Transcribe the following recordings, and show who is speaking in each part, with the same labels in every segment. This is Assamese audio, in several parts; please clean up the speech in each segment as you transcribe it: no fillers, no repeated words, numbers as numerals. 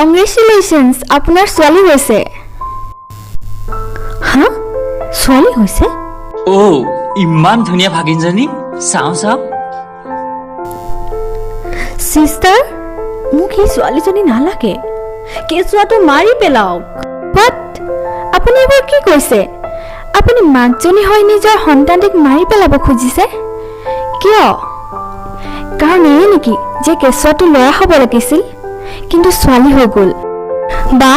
Speaker 1: কংগ্ৰেচুলেশ্যনছ, আপোনাৰ ছোৱালী হৈছে।
Speaker 2: হা, ছোৱালী হৈছে?
Speaker 3: অ', ইমান ধুনীয়া ভাগিনজনী! চাওঁ চাওঁ।
Speaker 2: চিষ্টাৰ, মোক সেই ছোৱালীজনী নালাগে। কেঁচুৱাটো মাৰি পেলাওক।
Speaker 1: বাট আপুনি এইবোৰ কি কৈছে? আপুনি মাকজনী হৈ নিজৰ সন্তানটিক মাৰি পেলাব খুজিছে কিয়? কাৰণ এয়ে নেকি যে কেঁচুৱাটো ল'ৰা হ'ব লাগিছিল, কিন্তু ছোৱালী হৈ গ'ল? বা,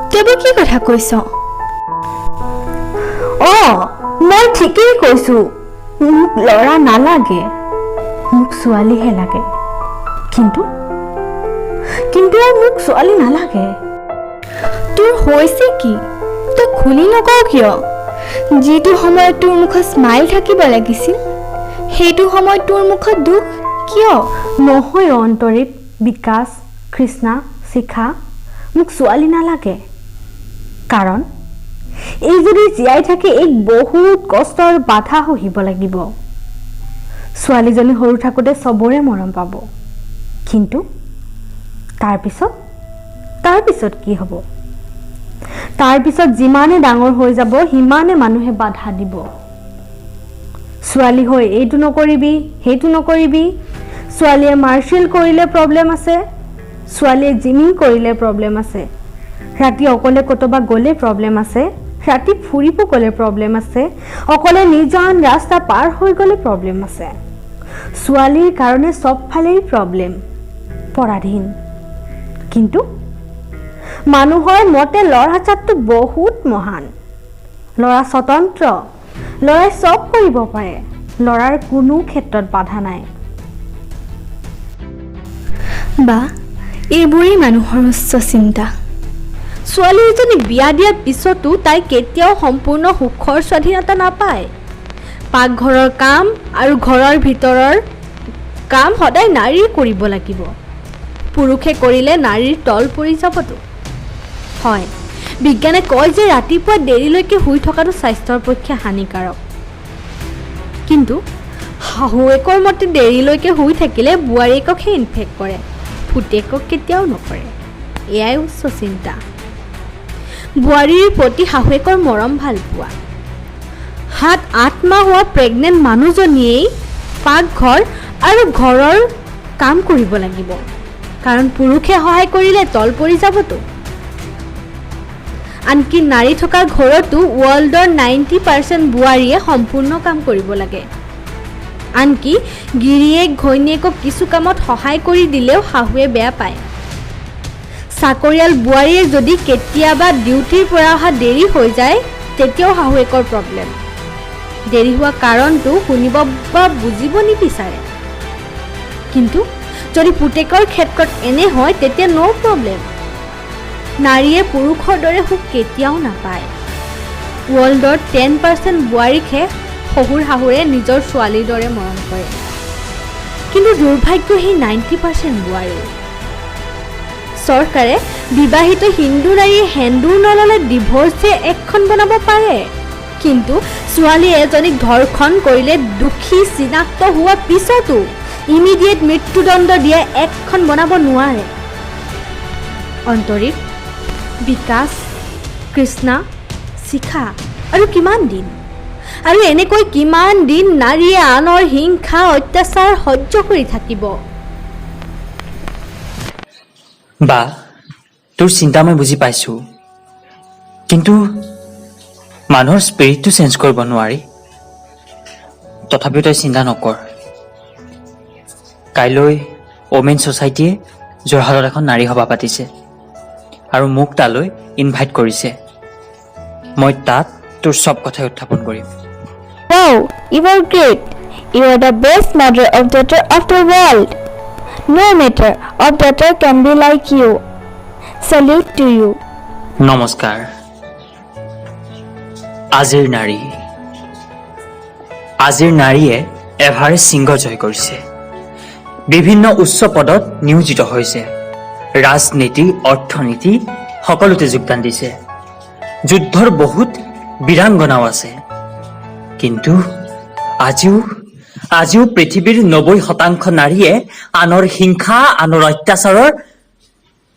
Speaker 1: তই এইবোৰ কি কথা কৈছ?
Speaker 2: অঁ, মই ঠিকেই কৈছো। মোক ল'ৰা নালাগে, মোক ছোৱালীহে লাগে। কিন্তু মোক ছোৱালী নালাগে।
Speaker 1: তোৰ হৈছে কি? তই খুলি নকওঁ কিয়? যিটো সময়ত তোৰ মুখত স্মাইল থাকিব লাগিছিল, সেইটো সময়ত তোৰ মুখত দুখ কিয়?
Speaker 2: নহয় অ, অন্তৰীপ, বিকাশ, কৃষ্ণা, শিখা, মোক ছোৱালী নালাগে। কাৰণ এই যদি জীয়াই থাকে, এইক বহুত কষ্ট আৰু বাধা সহিব লাগিব। ছোৱালীজনী সৰু থাকোঁতে চবৰে মৰম পাব, কিন্তু তাৰপিছত কি হ'ব? তাৰপিছত যিমানে ডাঙৰ হৈ যাব, সিমানে মানুহে বাধা দিব। ছোৱালী হৈ এইটো নকৰিবি, সেইটো নকৰিবি। ছোৱালীয়ে মাৰ্চিয়েল কৰিলে প্ৰব্লেম আছে, ছোৱালীয়ে জিমিং কৰিলে প্ৰব্লেম আছে, ৰাতি অকলে ক'তবা গ'লে প্ৰব্লেম আছে, ৰাতি ফুৰিব গ'লে প্ৰব্লেম আছে, অকলে নিৰ্জন ৰাস্তা পাৰ হৈ গ'লে প্ৰব্লেম আছে। ছোৱালীৰ কাৰণে চবফালেই প্ৰব্লেম, পৰাধীন। কিন্তু মানুহৰ মতে ল'ৰা জাতটো বহুত মহান। ল'ৰা স্বতন্ত্ৰ, ল'ৰাই চব কৰিব পাৰে, ল'ৰাৰ কোনো ক্ষেত্ৰত বাধা নাই।
Speaker 1: বা, এইবোৰেই মানুহৰ উচ্চ চিন্তা।
Speaker 2: ছোৱালী এজনী বিয়া দিয়াৰ পিছতো তাই কেতিয়াও সম্পূৰ্ণ সুখৰ স্বাধীনতা নাপায়। পাকঘৰৰ কাম আৰু ঘৰৰ ভিতৰৰ কাম সদায় নাৰীয়ে কৰিব লাগিব। পুৰুষে কৰিলে নাৰীৰ তল পৰি যাবতো। হয়, বিজ্ঞানে কয় যে ৰাতিপুৱা দেৰিলৈকে শুই থকাটো স্বাস্থ্যৰ পক্ষে হানিকাৰক। কিন্তু শাহুৱেকৰ মতে দেৰিলৈকে শুই থাকিলে বোৱাৰীয়েককহে ইনফেক্ট কৰে, পুতেকক কেতিয়াও নকৰে। এয়াই উচ্চ চিন্তা। বোৱাৰীৰ প্ৰতি শাহুৱেকৰ মৰম ভাল পোৱা। 7-8 মাহ হোৱা প্ৰেগনেণ্ট মানুহজনীয়েই পাকঘৰ আৰু ঘৰৰ কাম কৰিব লাগিব, কাৰণ পুৰুষে সহায় কৰিলে তল পৰি যাবতো। আনকি নাৰী থকা ঘৰতো ৱৰ্ল্ডৰ 90% বোৱাৰীয়ে সম্পূৰ্ণ কাম কৰিব লাগে। আনকি গিৰিয়েক ঘৈণীয়েকক কিছু কামত সহায় কৰি দিলেও শাহুৱে বেয়া পায়। চাকৰিয়াল বোৱাৰীয়ে যদি কেতিয়াবা ডিউটিৰ পৰা অহা দেৰি হৈ যায়, তেতিয়াও শাহুৱেকৰ প্ৰব্লেম। দেৰি হোৱা কাৰণটো শুনিব বা বুজিব নিবিচাৰে। কিন্তু যদি পুতেকৰ ক্ষেত্ৰত এনে হয়, তেতিয়া ন' প্ৰব্লেম। নাৰীয়ে পুৰুষৰ দৰে সুখ কেতিয়াও নাপায়। ৱৰ্ল্ডৰ 10% বোৱাৰীকহে শহুৰ শাহুৰে নিজৰ ছোৱালীৰ দৰে মৰম কৰে। কিন্তু দুৰ্ভাগ্য সেই 90% বোৱাৰী। চৰকাৰে বিবাহিত হিন্দু নাৰীয়ে সেন্দুৰ নল'লে ডিভ'ৰ্চে এক্টখন বনাব পাৰে, কিন্তু ছোৱালী এজনীক ধৰ্ষণ কৰিলে দোষী চিনাক্ত হোৱাৰ পিছতো ইমিডিয়েট মৃত্যুদণ্ড দিয়া এক্টখন বনাব নোৱাৰে। অন্তৰীপ, বিকাশ, কৃষ্ণা, শিখা, আৰু কিমান দিন, আৰু এনেকৈ কিমান দিন নাৰীয়ে আনৰ হিংসা অত্যাচাৰ সহ্য কৰি থাকিব?
Speaker 3: বা, তোৰ চিন্তা মই বুজি পাইছোঁ, কিন্তু মানুহৰ স্পিৰিটটো চেঞ্জ কৰিব নোৱাৰি। তথাপিও তই চিন্তা নকৰ। কাইলৈ ওমেন ছ'চাইটিয়ে যোৰহাটত এখন নাৰী সভা পাতিছে আৰু মোক তালৈ ইনভাইট কৰিছে। মই তাত তোৰ চব কথাই উত্থাপন কৰিম।
Speaker 1: Wow, you are great. You are the best mother of daughter of the world. No mother of daughter can be like you. Salute to you.
Speaker 3: নমস্কাৰ। আজিৰ নাৰী, আজিৰ নাৰীয়ে এভাৰেষ্ট শৃংগ জয় কৰিছে, বিভিন্ন উচ্চ পদত নিয়োজিত হৈছে, ৰাজনীতি, অৰ্থনীতি সকলোতে যোগদান দিছে, যুদ্ধৰ বহুত বীৰাংগনাও আছে। কিন্তু আজিও পৃথিৱীৰ 90% নাৰীয়ে আনৰ হিংসা, আনৰ অত্যাচাৰৰ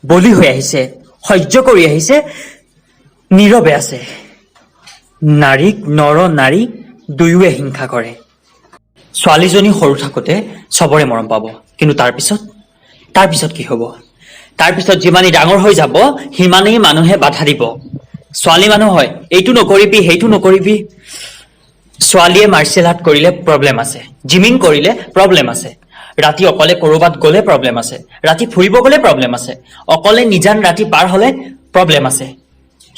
Speaker 3: বলি হৈ আহিছে। সহ্য কৰি আহিছে, নীৰৱে আছে। নাৰীক নৰ নাৰী দুয়োৱে হিংসা কৰে। ছোৱালীজনী সৰু থাকোঁতে চবৰে মৰম পাব, কিন্তু তাৰপিছত কি হ'ব? তাৰপিছত যিমানেই ডাঙৰ হৈ যাব, সিমানেই মানুহে বাধা দিব। ছোৱালী মানুহ হয়, এইটো নকৰিবি, সেইটো নকৰিবি। ছোৱালীয়ে মাৰ্চিয়েল আৰ্ট কৰিলে প্ৰব্লেম আছে, জিমিং কৰিলে প্ৰব্লেম আছে, ৰাতি অকলে ক'ৰবাত গ'লে প্ৰব্লেম আছে, ৰাতি ফুৰিব গ'লে প্ৰব্লেম আছে, অকলে নিজান ৰাতি পাৰ হ'লে প্ৰব্লেম আছে।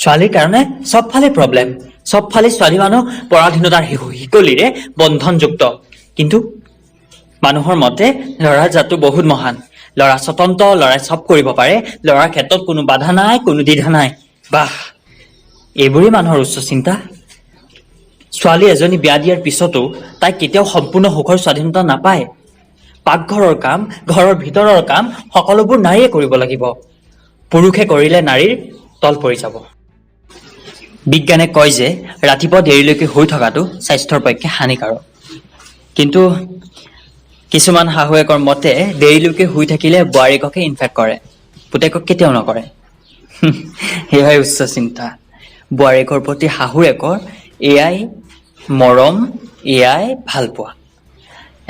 Speaker 3: ছোৱালীৰ কাৰণে চবফালে প্ৰব্লেম, চবফালে ছোৱালী মানুহ পৰাধীনতাৰ শিকলিৰে বন্ধনযুক্ত। কিন্তু মানুহৰ মতে ল'ৰাৰ জাতটো বহুত মহান। ল'ৰা স্বতন্ত্ৰ, ল'ৰাই চব কৰিব পাৰে, ল'ৰাৰ ক্ষেত্ৰত কোনো বাধা নাই, কোনো দ্বিধা নাই। বাহ, এইবোৰেই মানুহৰ উচ্চ চিন্তা। ছোৱালী এজনী বিয়া দিয়াৰ পিছতো তাই কেতিয়াও সম্পূৰ্ণ সুখৰ স্বাধীনতা নাপায়। পাকঘৰৰ কাম, ঘৰৰ ভিতৰৰ কাম সকলোবোৰ নাৰীয়ে কৰিব লাগিব। পুৰুষে কৰিলে নাৰীৰ তল পৰি যাব। বিজ্ঞানে কয় যে ৰাতিপুৱা দেৰিলৈকে শুই থকাটো স্বাস্থ্যৰ পক্ষে হানিকাৰক। কিন্তু কিছুমান শাহুৱেকৰ মতে দেৰিলৈকে শুই থাকিলে বোৱাৰীককে ইনফেক্ট কৰে, পুতেকক কেতিয়াও নকৰে। সেয়াই উচ্চ চিন্তা। বোৱাৰীকৰ প্ৰতি শাহুৱেকৰ এয়াই মৰম, এয়াই ভালপোৱা।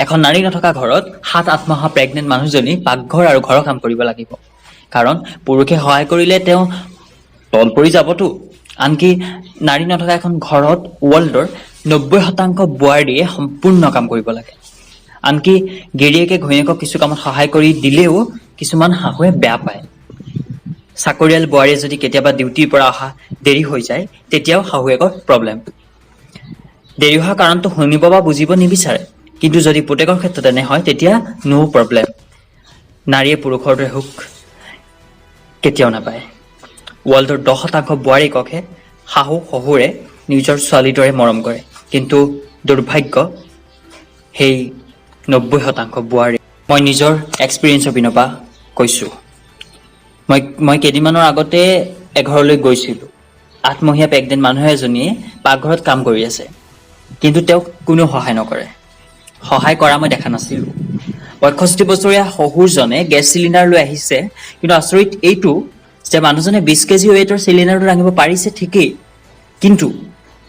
Speaker 3: এখন নাৰী নথকা ঘৰত 7-8 মাহৰ প্ৰেগনেণ্ট মানুহজনী পাকঘৰ আৰু ঘৰৰ কাম কৰিব লাগিব, কাৰণ পুৰুষে সহায় কৰিলে তেওঁ তল পৰি যাবতো। আনকি নাৰী নথকা এখন ঘৰত ৱৰ্ল্ডৰ 90% বোৱাৰীয়ে সম্পূৰ্ণ কাম কৰিব লাগে। আনকি গিৰিয়েকে ঘৈণীয়েকক কিছু কামত সহায় কৰি দিলেও কিছুমান শাহুৱে বেয়া পায়। চাকৰিয়াল বোৱাৰীয়ে যদি কেতিয়াবা ডিউটিৰ পৰা অহা দেৰি হৈ যায়, তেতিয়াও শাহুৱেকৰ প্ৰব্লেম। দেৰি হোৱা কাৰণটো শুনিব বা বুজিব নিবিচাৰে। কিন্তু যদি পুতেকৰ ক্ষেত্ৰত এনে হয়, তেতিয়া ন' প্ৰব্লেম। নাৰীয়ে পুৰুষৰ দৰে সুখ কেতিয়াও নাপায়। ৱৰ্ল্ডৰ 10% বোৱাৰীকহে শাহু শহুৰে নিজৰ ছোৱালীৰ দৰে মৰম কৰে। কিন্তু দুৰ্ভাগ্য সেই 90% বোৱাৰী। মই নিজৰ এক্সপিৰিয়েঞ্চৰ পিনৰ পৰা কৈছোঁ। মই কেইদিনমানৰ আগতে এঘৰলৈ গৈছিলোঁ। 8মহীয়া প্ৰেগনেণ্ট মানুহ এজনীয়ে পাকঘৰত কাম কৰি আছে, কিন্তু তেওঁক কোনেও সহায় নকৰে। সহায় কৰা মই দেখা নাছিলোঁ। 65 বছৰীয়া শহুৰজনে গেছ চিলিণ্ডাৰ লৈ আহিছে, কিন্তু আচৰিত এইটো যে মানুহজনে 20 কেজি ৱেইটৰ চিলিণ্ডাৰটো দাঙিব পাৰিছে ঠিকেই, কিন্তু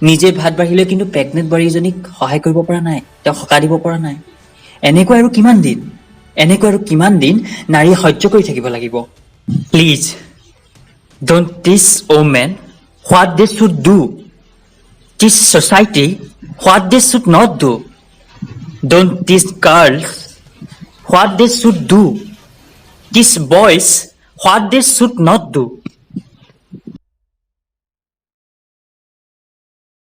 Speaker 3: নিজে ভাত বাঢ়িলে কিন্তু প্ৰেগনেণ্ট বোৱাৰীজনীক সহায় কৰিব পৰা নাই, তেওঁক সকাহ দিব পৰা নাই। এনেকুৱা আৰু কিমান দিন, এনেকুৱা আৰু কিমান দিন নাৰীয়ে সহ্য কৰি থাকিব লাগিব? Please don't teach women what they should do. Teach society what they should not do. Don't teach girls what they should do. Teach boys what they should not do.